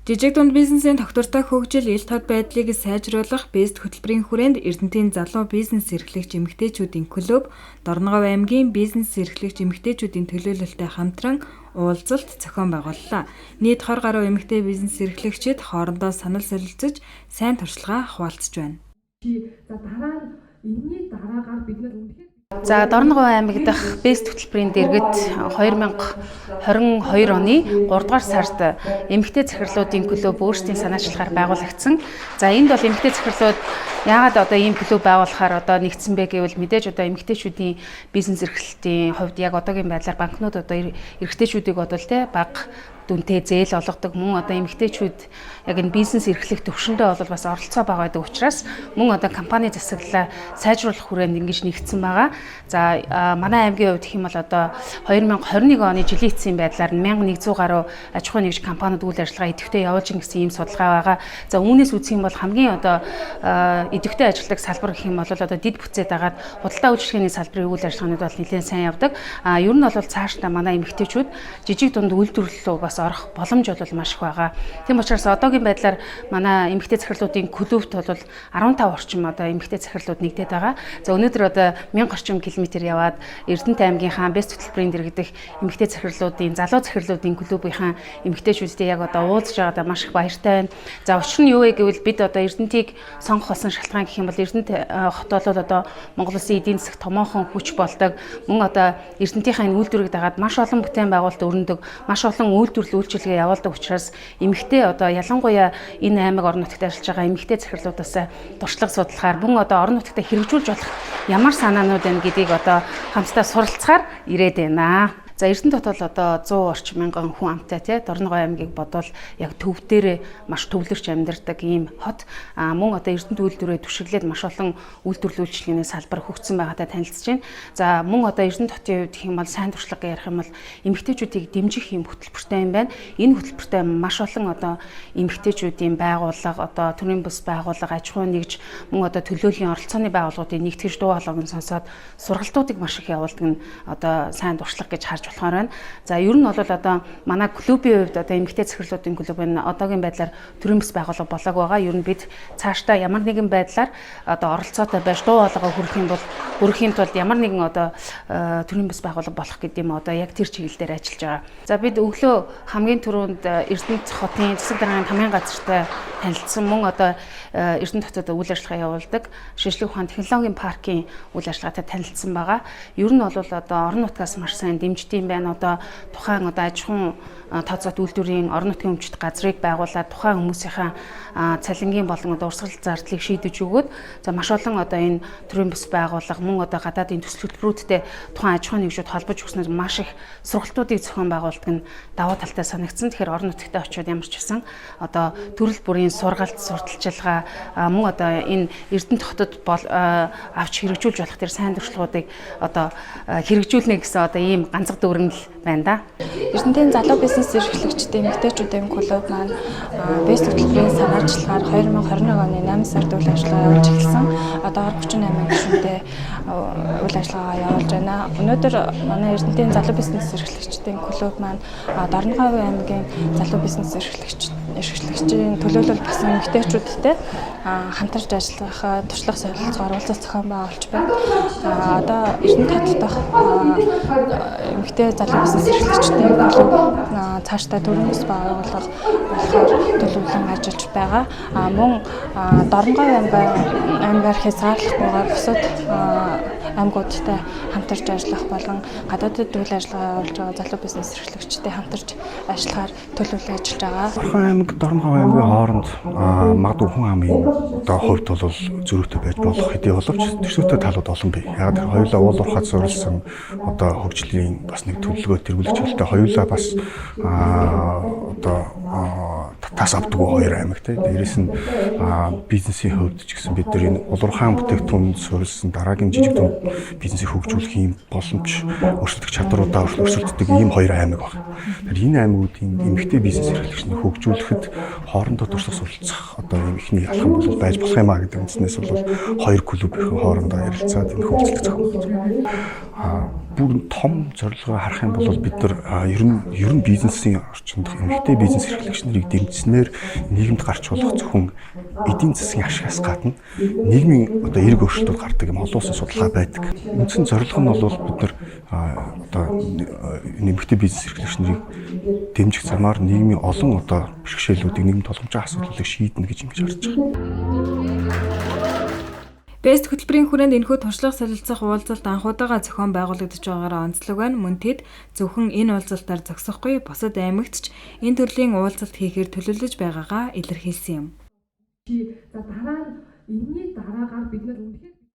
Жижиг дунд бизнесийн тогтвортой хөгжил, ил тод байдлыг сайжруулах BEST хөтөлбөрийн хүрээнд Эрдэнэтийн залуу бизнес эрхлэгч эмэгтэйчүүдийн клуб Дорноговь аймгийн бизнес эрхлэгч эмэгтэйчүүдийн төлөөлөлтэй хамтран уулзалт зохион байгууллаа. Нийт 20 гаруй эмэгтэй бизнес эрхлэгчид хоорондоо санал солилцож, сайн туршлагаа хуваалцж байна. За, дараа нь энэний дараагаар бид нар үнэхээр За, Дорноговь аймаг дахь BEST хөтөлбөрийн дэргэд 2022 оны 3 дугаар сард эмэгтэй захирлуудын клуб өөрсдийн санаачлагаар байгуулагдсан. За, энд бол эмэгтэй захирлууд яагаад одоо ийм клуб байгуулахаар одоо нэгдсэн бэ гэвэл мэдээж одоо эмэгтэйчүүдийн бизнес эрхлэлтийн хувьд яг одоогийн байдлаар банкнууд одоо эрэгтэйчүүдийг одоо те бага дүнтэй зээл олгодог, мөн одоо эмэгтэйчүүд яг энэ бизнес эрхлэх төвшөндөө бол бас оролцоо бага байдаг учраас мөн одоо компани засаглалаа сайжруулах хүрээнд ингэж нэгдсэн байгаа. За, манай аймгийн хувьд гэх юм бол одоо 2021 оны жилийн эцсийн байдлаар 1100 гаруй аж ахуйн нэгж компаниуд үйл ажиллагаа идэвхтэй явуулж гин гэсэн ийм судалгаа байгаа. За, үүнээс үзэх юм бол хамгийн одоо идэвхтэй ажилладаг салбар гэх юм бол одоо дэд бүтцээ дагаад худалдаа үйлчилгээний салбарын үйл ажиллагаанууд бол нэлээд сайн явдаг. А ер нь бол цаашдаа манай эмэгтэйчүүд жижиг дунд үйлдвэрлэл рүү бас орох боломж бол маш их байгаа. Тийм учраас одоогийн байдлаар манай эмэгтэй захирлуудын клубт бол 15 орчим одоо эмэгтэй захирлууд нэгдээд байгаа. За, өнөөдөр одоо 1000 орчим километр яваад Эрдэнэт аймгийнхаа BEST хөтөлбөрийн дэргэдэх эмэгтэй захирлуудын, залуу захирлуудын клубынхаа эмэгтэйчүүдтэй яг одоо уулзж байгаадаа маш их баяртай байна. За, учир нь юу вэ гэвэл бид одоо Эрдэнэтийг сонгох болсон шалтгаан гэх юм бол Эрдэнэт хот бол одоо Монгол улсын эдийн засагт томоохон хүч болдог. Мөн одоо Эрдэнэтийнхаа энэ үйлдвэрийг дагаад маш олон бүтээн байгуулалт өрнөдөг, маш олон үйлдвэрлэл үйлчилгээ явуулдаг учраас эмэгтэй одоо ялангуяа энэ аймаг орон нутагт ажиллаж байгаа эмэгтэй захирлуудаас туршлага судлахаар, мөн одоо орон нутагт хэрэгжүүлж болох ямар санаанууд байна гэдгийг одоо хамтдаа суралцахаар ирээд байна. За, Эрдэнэт хот бол одоо 100 орчим мянган хүн амтай тий Дорноговь аймгийг бодвол яг төв дээрээ маш төвлөрч амьдардаг ийм хот. А мөн одоо Эрдэнэт үйлдвэрээ түшиглээд маш олон үйлдвэрлэл үйлчилгээний салбар хөгжсөн байгаатай танилцж байна. За, мөн одоо Эрдэнэт хотын хувьд гэх юм бол сайн туршлага ярих юм бол эмэгтэйчүүдийг дэмжих ийм хөтөлбөртэй юм байна. Энэ хөтөлбөртэй маш олон одоо эмэгтэйчүүдийн байгууллага, одоо төрийн бус байгууллага, аж ахуйн нэгж, мөн одоо төлөөллийн оролцооны байгууллагуудыг нэгтгэж, дуу хоолойг нь сонсоод сургалтуудыг маш их явуулдаг нь одоо сайн туршлага гэж харж болохоор байна. За, ер нь бол одоо манай клубын хувьд одоо эмэгтэй захирлуудын клуб энэ одоогийн байдлаар төрийн бус байгууллага болоог байгаа. Ер нь бид цаашдаа ямар нэгэн байдлаар одоо оролцоотой байж, дуу хоолойгоо хүргэхийн тулд ямар нэгэн одоо төрийн бус байгууллага болох гэдэг юм одоо яг тэр чиглэл дээр ажиллаж байгаа. За, бид өглөө хамгийн түрүүнд Эрдэнэт хотын засаг даргын тамийн газартай танилцсан, мөн одоо Эрдэнэт хотод үйл ажиллагаа явуулдаг шинжлэх ухаан технологийн паркийн үйл ажиллагаатай танилцсан байгаа. Ер нь бол одоо орон нутгаас маш сайн дэмждэг юм байна. Одоо тухайн одоо аж ахуйн тооцоот үйлдвэрийн орон нутгийн өмчт газрыг байгуулад тухайн хүмүүсийнхаа цалингийн болон одоо урсгал зардлыг шийдэж өгөөд, за, маш олон одоо энэ төрийн бус байгууллага, мөн одоо гадаадын төсөл хөтөлбөрүүдтэй тухайн аж ахуйн нэгжүүд холбож өгснөөр маш их сургалтуудыг зохион байгуулдаг нь давуу талтай санагдсан. Тэгэхээр орон нутагтаа очиод ямар ч байсан одоо төрөл бүрийн сургалт, сурталчилгаа, мөн одоо энэ Эрдэнэт хотод бол авч хэрэгжүүлж болох тэр сайн туршлагуудыг одоо хэрэгжүүлнэ гэсэн одоо ийм ганцаг дүүрэн л байна да. Эрдэнэтийн залуу бизнес эрхлэгчдийн эмэгтэйчүүдийн клуб маань BEST хөтөлбөрийн санаачлагаар 2021 оны 8 сард үйл ажиллагаа явуулж эхэлсэн. Одоогор 38 гишүүнтэй үйл ажиллагаагаа явуулж байна. Өнөөдөр манай Эрдэнэтийн залуу бизнес эрхлэгчдийн клуб маань Дорноговь аймгийн залуу бизнес эрхлэгчийн төлөөлөл болсон эмэгтэйчүүдтэй хамтарч ажиллах туршлага солилцоогоор уулзалт зохион байгуулж байна. Одоо Эрдэнэт хот дахь эмэгтэй залуу бизнес эрхлэгчдийн клуб цаашдаа төрийн бус байгууллага болохоор төлөвлөн ажиллаж байгаа. Мөн Дорноговь аймгаар хязгаарлахгүйгээр бусад аймагуудтай хамтарч ажиллах болон гадаадд үйл ажиллагаа явуулж байгаа залуу бизнес эрхлэгчтэй хамтарч ажиллахаар төлөвлөн ажиллаж байгаа. Орхон аймаг, Дорноговь аймгийн хооронд магадгүй хүн амын одоо хувьд бол зөрүүтэй байж болох хэдий боловч төсөөтэй талууд олон бий. Яг тэр хоёулаа уул уурхайд суурилсан одоо хөгжлийн бас нэг төлөвлөгөө тэргүүлэх чиглэлтэй хоёулаа бас одоо татаас авдаг хоёр аймаг тий. Дээрээс нь бизнесийн хувьд ч гэсэн бид нар энэ уул уурхайн бүтээгдэхүүн суурилсан дараагийн жижиг дунд бизнесийг хөгжүүлэх юм боломж, өрсөлдөх чадруудаа өрсөлддөг ийм хоёр аймаг байна. Тэгэхээр энэ аймагуудын эмэгтэй бизнес эрхлэгчнийг хөгжүүлэхэд хоорондоо туршлага суралцах одоо ийм эхний алхам бол байж болох юм а гэдэг үндснээс бол хоёр клуб их хоорондоо ярилцаад энэ хөгжлөх зохион байгуулсан. Бүр том зорилгоо харах юм бол бид нар ер нь бизнесийн орчинд эмэгтэй бизнес эрхлэгч нарыг дэмжсэнээр нийгэмд гарч болох зөвхөн эдийн засгийн ашигаас гадна нийгмийн одоо эерэг өөрчлөлтүүд гардаг юм олон улсын судалгаа байдаг. Үндсэн зорилго нь бол бид нар одоо эмэгтэй бизнес эрхлэгч нарыг дэмжих замаар нийгмийн олон одоо бэрхшээлүүдийг, нийгэмд тулгамж асуудлыг шийднэ гэж ингэж харж байгаа. Бест хөтөлбөрийн хүрээнд энэхүү туршлага солилцох уулзалт анхудаага зохион байгуулагдаж байгаагаараа онцлог байна. Мөн тэд зөвхөн энэ уулзалтаар зогсохгүй, бусад аймагт ч энэ төрлийн уулзалт хийхээр төлөвлөж байгаагаа илэрхийлсэн юм. За, дараа нь энэний дараагаар бид нар үнэхээр